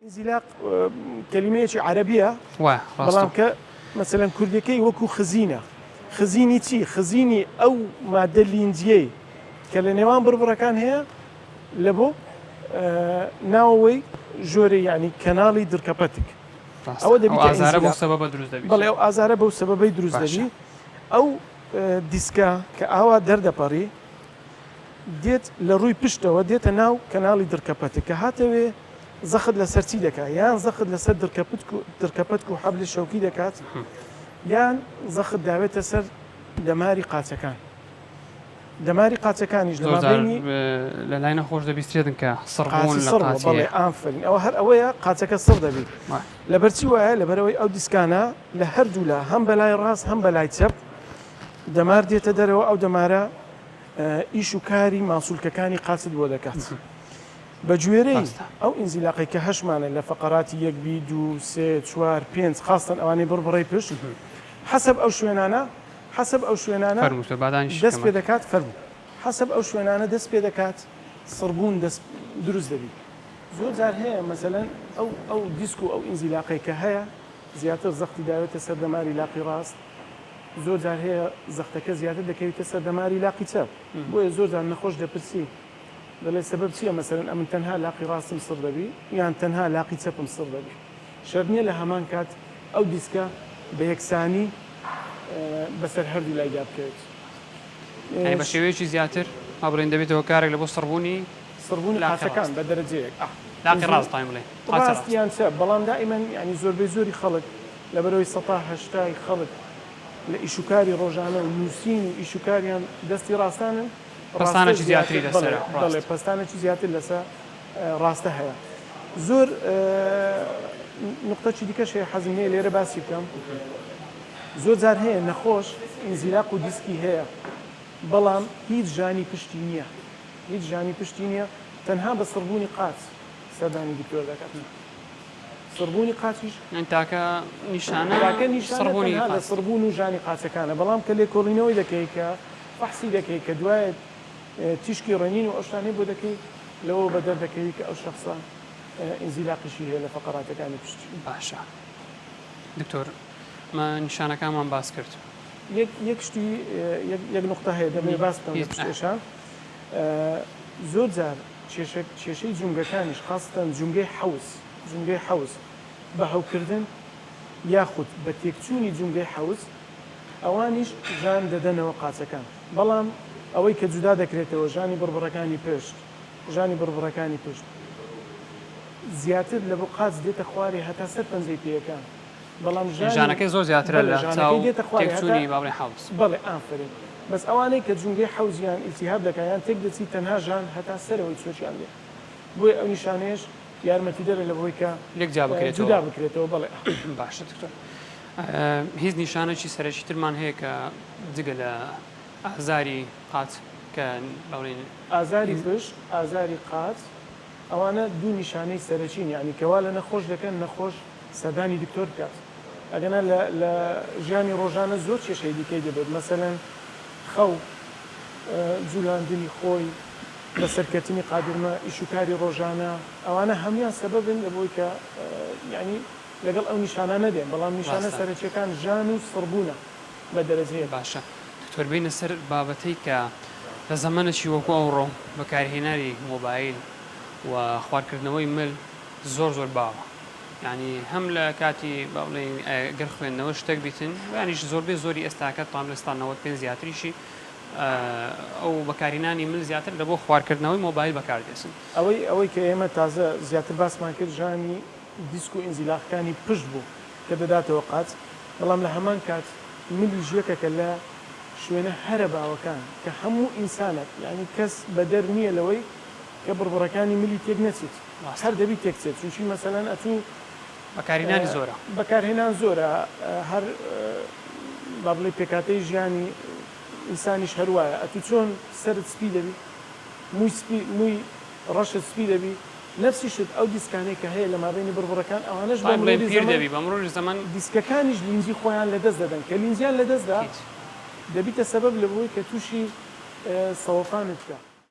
ئینزیلاق کەلیمەیەکی عەرەبیە وایە ڕاستە. بەڵام کە مەسەلەن کوردیەکەی وەکو خزینە خزینی چی خزینی ئەو مادە لینجیەی کە لە نێوان بڕبڕەکان هەیە لە بۆ ناوەوەی ژۆرێ یعنی کەناڵی دڕکەپەتک ئەوە ئەو دەبیتە ئازارە بەو ئینزیلاق سەبەبە دروست دەبیت. بەڵێ ئەو ئازارە بەو سەبەبەی دروست باشە. دەبی ئەو دیسکە کە ئاوا دەردەپەڕی دێت لە ڕووی پشتەوە دێتە ناو کەناڵی دڕکەپەتک کە هاتەوێ زەخت لەسەر چی دەکات یان زەخت لەسەر دڕکەپتک و دڕکەپەتک و حەبلی شەوکی دەکات یان زەخت داوێتە سەر دەماری قاچەکان دەماری قاچەکانیش لە زۆر جار مابەینی لە لای نەخۆش دەبیسترێتن کە سڕبوون قاچی لە سڕ بووە قاچی بەڵێ هەیە. ئافەرین ئەوە هەر ئەوەیە قاچەکە سڕ دەبی وایە. لەبەرچی وایە لەبەرئەوەی ئەو دیسکانە لە هەردوولا هەم بەلای ڕاست هەم بەلای چەپ دەمار دێتە دەرەوە ئەو دەمارە ئیش و کاری ماسولکەکانی قاچت بۆ دەکات بە گوێرەی ئەو ئینزیلاقەی کە هەشمانە لە فەقەراتی یەک بی دوو سێ چوار پێنج خاستەن ئەوانەی بڕبڕەی پشت حەسەب ئەو شوێنانە حەسەب ئەو شوێنانە دەست پێ دەکات فەرموو حەسەب ئەو شوێنانە دەست پێ دەکات سڕبوون دەست دروست دەبی زۆر جار هەیە مەسەلەن ئەو ئەو دیسک و ئەو ئینزیلاقەی کە هەیە زیاتر زەختی داوێتە سەر دەماری لاقی ڕاست زۆر جار هەیە زەختەکە زیاتر دەکەویتە سەر دەماری لاقی چەپ بۆیە زۆر جار نەخۆش دەپرسی دەڵێ سەبەب چییە مەسەلەن ئەمن تەنها لاقی ڕاستم سڕ دەبی یان تەنها لاقی چەپم سڕ دەبی شەرت نییە لە هەمان کات ئەو دیسکە بە یەکسانی بەسەر هەردوو لایدا بکەوێت. یانی بە شێوەیەکی زیاتر با بڵێین دەبێتە هۆکارێک لە بۆ سڕبوونی سڕبوونی لاقی قاچەکان ڕاست. بە دەرەجەیەک ئا لاقی ڕاست دایم بڵێین قاچی ڕاست ڕاست. یان چەپ بەڵام دائیمەن یانی زۆربەی زۆری خەڵک لەبەرئەوەی سەتا هەشتای خەڵک لە ئیشوکاری ڕۆژانە و نووسین و ئیشوکاریان دەستی ڕاستانن ڕاستە پەستانێکی زیاتر زیاتری بەڵێ لەسەرە بەڵێ ڕاست. پەستانێکی زیاتر لەسە ڕاستە هەیە زۆر نوقتەکی دیکەش هەیە حەزم هەیە لێرە باسی بکەم زۆر جار هەیە نەخۆش ئینزیلاق و دیسکی هەیە بەڵام هیچ ژانی پشتی نییە هیچ ژانی پشتی نییە تەنها بە سڕبوونی قاچ سەردانی دکتۆر دەکات سڕبوونی قاچیش یانی تاکە نیشانە تاکە نیشانە سڕبوونی تەنها لە قاچ. سڕبوون و ژانی قاچەکانە بەڵام کە لێکۆڵینەوەی دەکەی کە فەحسی دەکەی کە دوایە تیشکی ڕەنین و ئەو شتانەی بۆ دەکەی لەوەوە بەدەر دەکەوی کە ئەو شەخسە ئینزیلاقیشی هەیە لە فەقەراتەکانی پشتی. باشە دکتۆر مە نیشانەکانمان باس کرد. یەک یەک شتی یەک یەک نوقتە هەیە دەمەوێ باس بکەم لە پشت ئێشە زۆر جار کێشە کێشەی جومگەکانیش خاسەتەن جومگەی حەوز جومگەی حەوز بە هەوکردن یاخود بە تێکچوونی جومگەی حەوز ئەوانیش ژان دەدەنەوە قاچەکان بەڵام ئەوەی کە جودا دەکرێتەوە ژانی بڕبڕەکانی پشت ژانی بڕبڕەکانی پشت زیاتر لە بۆ قاچ دێتە خوارێ هەتا سەر پەنجەی پێیەکان بەڵام ژانی ژانەکەی زۆر زیاترە بەڵێ لە ژانەکەی چاو دێتە خوارێ هەتا تێکچوونی با بڵێین حەوز. بەڵێ ئافەرین بەس ئەوانەی کە جومگەی حەوزیان ئیلتیهاب دەکا یان تێک دەچی تەنها ژان هەتا سەرەوەی چۆکیان دێ بۆیە ئەو نیشانەیەش یارمەتیدەرە لەوەی کە لێک جیا بکرێتەوە. جودا بکرێتەوە بەڵێ. باشە دکتۆر هیچ نیشانەکی سەرەکی ترمان هەیە کە جگە لە ئازاری قاچ کە با بڵێین. ئازاری پشت، ئازاری قاچ ئەوانە دوو نیشانەی سەرەکین یانی کە وا لە نەخۆش دەکەن نەخۆش سەردانی دکتۆر بکات ئەگەنا لە لە ژیانی ڕۆژانە زۆر کێشەی دیکەی دەبێت مەسەلەن خەو جولاندنی خۆی بەسەرکەتنی قادرمە ئیش و کاری ڕۆژانە ئەوانە هەموویان سەبەبن لە بۆی کە یانی لەگەڵ ئەو نیشانانە دێن بەڵام نیشانە ڕاستە. سەرەکیەکان ژان و سڕبوونە بە دەرەجەیەک. باشە دکتۆر بێینە سەر بابەتەی کە لە زەمەنێکی وەکو ئەوڕۆ بەکارهێنانی مۆبایل و خوارکردنەوەی مل زۆر زۆر باوە یانی هەم لە کاتی با بڵێین گەر خوێندنەوە شتێک بیتن یانیش زۆربەی زۆری ئێستاکە تام لە ستا 95 زیاتریشی ئەو بەکارهێنانی مل زیاتر لە بۆ خوارکردنەوەی مۆبایل بەکاردێسن. ئەوەی ئەوەی کە ئێمە تازە زیاتر باسمان کرد ژانی دیسک و ئینزیلاقەکانی پشت بوو کە دەداتەوە قاچ، بەڵام لە هەمان کات ملیش یەکەکە لە شوێنە هەرە باوەکان کە هەموو ئینسانەک یانی کەس بەدەر نییە لەوەی کە بڕبڕەکانی ملی تێک نەچیت ڕاستە. هەر دەبی تێک چێت چونکی مەسەلەن ئەتوو بەکارهێنانی زۆرە. بەکارهێنان زۆرە هەر با بڵێی پێکهاتەی ژیانی ئینسانیش هەر وایە ئەتوو چۆن سەرت سپی دەبی مووی سپی مووی ڕەشت سپی دەبی نەفسی شت ئەو دیسکانەی کە هەیە لە مابەینی بڕبڕەکان ئەوانەش بە با بڵێین مروری پیر زەمەن دەبی بە مروری زەمەن. دیسکەکانیش لینجی خۆیان لەدەست دەدەن کە لینجیان لەدەست دا هیچ. دەبیتە سەبەب لەوەی کە تووشی سەوەفانت بکا.